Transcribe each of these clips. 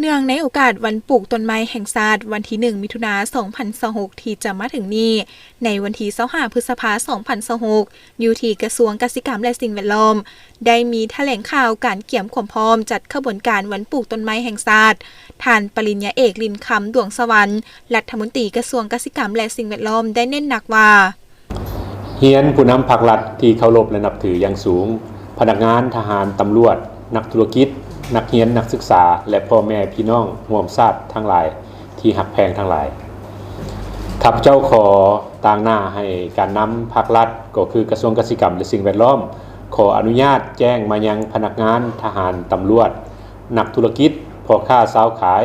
ເນື່ອງໃນໂອກາດວັນປູກຕົ້ນໄມ້ແຫ່ງຊາດ ວັນທີໜຶ່ງ ມິຖຸນາ ສອງພັນຊາວຫົກ ທີ່ຈະມາເຖິງນີ້, ໃນວັນທີຊາວຫ້າ ພຶດສະພາ ສອງພັນຊາວຫົກ ຢູ່ທີ່ກະຊວງກະສິກຳ ແລະ ສິ່ງແວດລ້ອມ ໄດ້ມີຖະແຫຼງຂ່າວການກຽມຄວາມພ້ອມຈັດຂະບວນການວັນປູກຕົ້ນໄມ້ແຫ່ງຊາດ. ທ່ານປະລິນຍາເອກ ລິນຄຳ ດວງສະຫວັນ ລັດຖະມົນຕີກະຊວງກະສິກຳ ແລະ ສິ່ງແວດລ້ອມ ໄດ້ເນັ້ນໜັກວ່າ ຮຽນຜູ້ນຳພັກລັດທີ່ເຄົາລົບ ແລະ ນັບຖືຢ່າງສູງ, ພະນັກງານ, ທະຫານ, ຕຳຫຼວດ, ນັກທຸລະກິດ, ນັກຮຽນ, ນັກສຶກສາ ແລະ ພໍ່ແມ່ພີ່ນ້ອງຮ່ວມຊາດທັງຫຼາຍທີ່ຮັກແພງທັງຫຼາຍ. ຂ້າພະເຈົ້າຂໍຕາງໜ້າໃຫ້ການນຳພັກລັດ ກໍຄືກະຊວງກະສິກຳ ແລະ ສິ່ງແວດລ້ອມ ຂໍອະນຸຍາດແຈ້ງມາຍັງພະນັກງານ, ທະຫານ, ຕຳຫຼວດ, ນັກທຸລະກິດ, ພໍ່ຄ້າຊາວຂາຍ,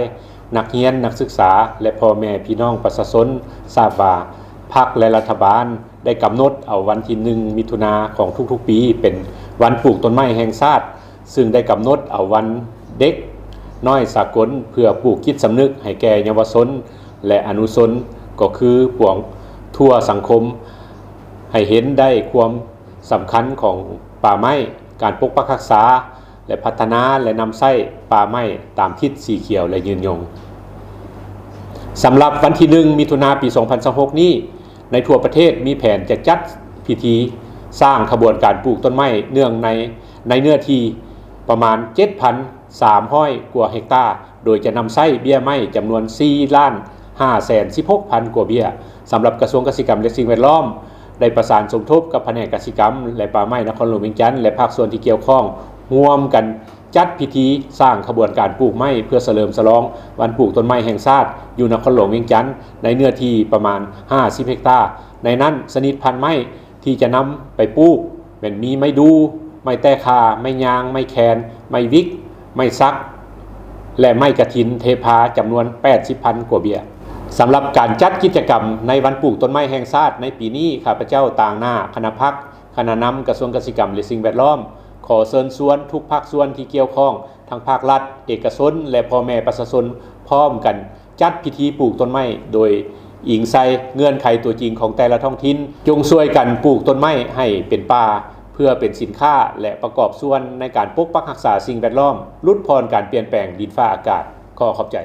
ນັກຮຽນ, ນັກສຶກສາ ແລະ ພໍ່ແມ່ພີ່ນ້ອງປະຊາຊົນ ຊາບວ່າ ພັກ ແລະ ລັດຖະບານໄດ້ກຳນົດເອົາວັນທີໜຶ່ງ ມິຖຸນາຂອງທຸກໆປີ ເປັນວັນປູກຕົ້ນໄມ້ແຫ່ງຊາດ, ຊຶ່ງໄດ້ກຳນົດເອົາວັນເດັກນ້ອຍສາກົນ ເພື່ອປູກຈິດສຳນຶກໃຫ້ແກ່ເຍົາວະຊົນ ແລະ ອະນຸຊົນ ກໍຄືປວງທົ່ວສັງຄົມ ໃຫ້ເຫັນໄດ້ຄວາມສຳຄັນຂອງປ່າໄມ້, ການປົກປັກຮັກສາ ແລະ ພັດທະນາ ແລະ ນຳໃຊ້ປ່າໄມ້ຕາມທິດສີຂຽວ ແລະ ຍືນຍົງ. ສຳລັບວັນທີໜຶ່ງ ມິຖຸນາ ປີສອງພັນຊາວຫົກນີ້, ໃນທົ່ວປະເທດມີແຜນຈະຈັດພິທີສ້າງຂະບວນການປູກຕົ້ນໄມ້ເນື່ອງໃນ ໃນເນື້ອທີ່ປະມານເຈັດພັນສາມຮ້ອຍກວ່າເຮັກຕາ, ໂດຍຈະນຳໃຊ້ເບ້ຍໄມ້ຈຳນວນສີ່ລ້ານຫ້າແສນສິບຫົກພັນກວ່າເບ້ຍ. ສຳລັບກະຊວງກະສິກຳ ແລະ ສິ່ງແວດລ້ອມ ໄດ້ປະສານສົມທົບກັບພະແນກກະສິກຳ ແລະ ປ່າໄມ້ນະຄອນຫຼວງວຽງຈັນ ແລະ ພາກສ່ວນທີ່ກ່ຽວຂ້ອງ ຮ່ວມກັນຈັດພິທີສ້າງຂະບວນການປູກໄມ້ ເພື່ອສະເຫຼີມສະຫຼອງວັນປູກຕົ້ນໄມ້ແຫ່ງຊາດ ຢູ່ນະຄອນຫຼວງວຽງຈັນ ໃນເນື້ອທີ່ປະມານຫ້າສິບເຮັກຕາ. ໃນນັ້ນ ຊະນິດພັນໄມ້ທີ່ຈະນຳໄປປູກແມ່ນມີໄມ້ດູ່, ໄມ້ແຕ້ຂ່າ, ໄມ້ຍາງ, ໄມ້ແຄນ, ໄມ້ວິກ, ໄມ້ສັກ ແລະ ໄມ້ກະຖິນເທພາ ຈຳນວນແປດສິບພັນກວ່າເບ້ຍ. ສຳລັບການຈັດກິດຈະກຳໃນວັນປູກຕົ້ນໄມ້ແຫ່ງຊາດໃນປີນີ້, ຂ້າພະເຈົ້າຕາງໜ້າຄະນະພັກ, ຄະນະນຳກະຊວງກະສິກຳ ແລະ ສິ່ງແວດລ້ອມ ຂໍເຊີນຊວນທຸກພາກສ່ວນທີ່ກ່ຽວຂ້ອງ, ທັງພາກລັດ, ເອກະຊົນ ແລະ ພໍ່ແມ່ປະຊາຊົນ ພ້ອມກັນຈັດພິທີປູກຕົ້ນໄມ້ ໂດຍອີງໃສ່ເງື່ອນໄຂຕົວຈິງຂອງແຕ່ລະທ້ອງຖິ່ນ, ຈົ່ງຊ່ວຍກັນປູກຕົ້ນໄມ້ໃຫ້ເປັນປ່າ ເພື່ອເປັນສິນຄ້າ ແລະ ປະກອບສ່ວນໃນການປົກປັກຮັກສາສິ່ງແວດລ້ອມ, ຫຼຸດຜ່ອນການປ່ຽນແປງດິນຟ້າອາກາດ. ຂໍຂອບໃຈ.